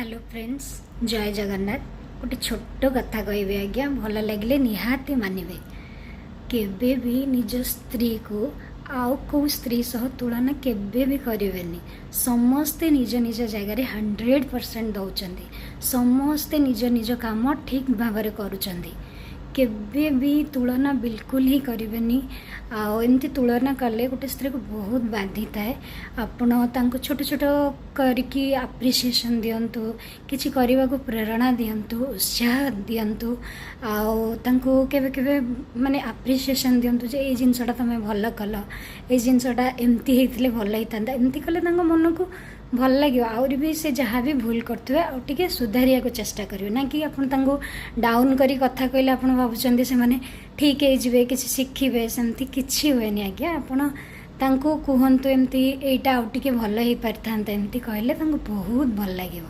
Hello friends, ଜୟ ଜଗନ୍ନାଥ। ଗୋଟେ ଛୋଟ କଥା କହିବି ଆଜ୍ଞା, ଭଲ ଲାଗିଲେ ନିହାତି ମାନିବେ। କେବେ ବି ନିଜ ସ୍ତ୍ରୀକୁ ଆଉ କେଉଁ ସ୍ତ୍ରୀ ସହ ତୁଳନା କେବେ ବି କରିବେନି। ସମସ୍ତେ ନିଜ ନିଜ ଜାଗାରେ 100% ଦେଉଛନ୍ତି। ସମସ୍ତେ ନିଜ ନିଜ କାମ ଠିକ୍ ଭାବରେ କରୁଛନ୍ତି। କେବେ ବି ତୁଳନା ବିଲକୁଲ ହିଁ କରିବେନି। ଆଉ ଏମିତି ତୁଳନା କଲେ ଗୋଟେ ସ୍ତ୍ରୀକୁ ବହୁତ ବାଧିଥାଏ। ଆପଣ ତାଙ୍କୁ ଛୋଟ ଛୋଟ କରିକି ଆପ୍ରିସିଏସନ୍ ଦିଅନ୍ତୁ, କିଛି କରିବାକୁ ପ୍ରେରଣା ଦିଅନ୍ତୁ, ଉତ୍ସାହ ଦିଅନ୍ତୁ ଆଉ ତାଙ୍କୁ କେବେ କେବେ ମାନେ ଆପ୍ରିସିଏସନ୍ ଦିଅନ୍ତୁ ଯେ ଏଇ ଜିନିଷଟା ତୁମେ ଭଲ କଲ, ଏଇ ଜିନିଷଟା ଏମିତି ହେଇଥିଲେ ଭଲ ହେଇଥାନ୍ତା। ଏମିତି କଲେ ତାଙ୍କ ମନକୁ ଭଲ ଲାଗିବ। ଆହୁରି ବି ସେ ଯାହା ବି ଭୁଲ କରୁଥିବେ, ଆଉ ଟିକେ ସୁଧାରିବାକୁ ଚେଷ୍ଟା କରିବେ। ନା କି ଆପଣ ତାଙ୍କୁ ଡାଉନ୍ କରି କଥା କହିଲେ ଆପଣ ଭାବୁଛନ୍ତି ସେମାନେ ଠିକ୍ ହେଇଯିବେ, କିଛି ଶିଖିବେ, ସେମିତି କିଛି ହୁଏନି ଆଜ୍ଞା। ଆପଣ ତାଙ୍କୁ କୁହନ୍ତୁ, ଏମିତି ଏଇଟା ଆଉ ଟିକେ ଭଲ ହେଇପାରିଥାନ୍ତା, ଏମିତି କହିଲେ ତାଙ୍କୁ ବହୁତ ଭଲ ଲାଗିବ।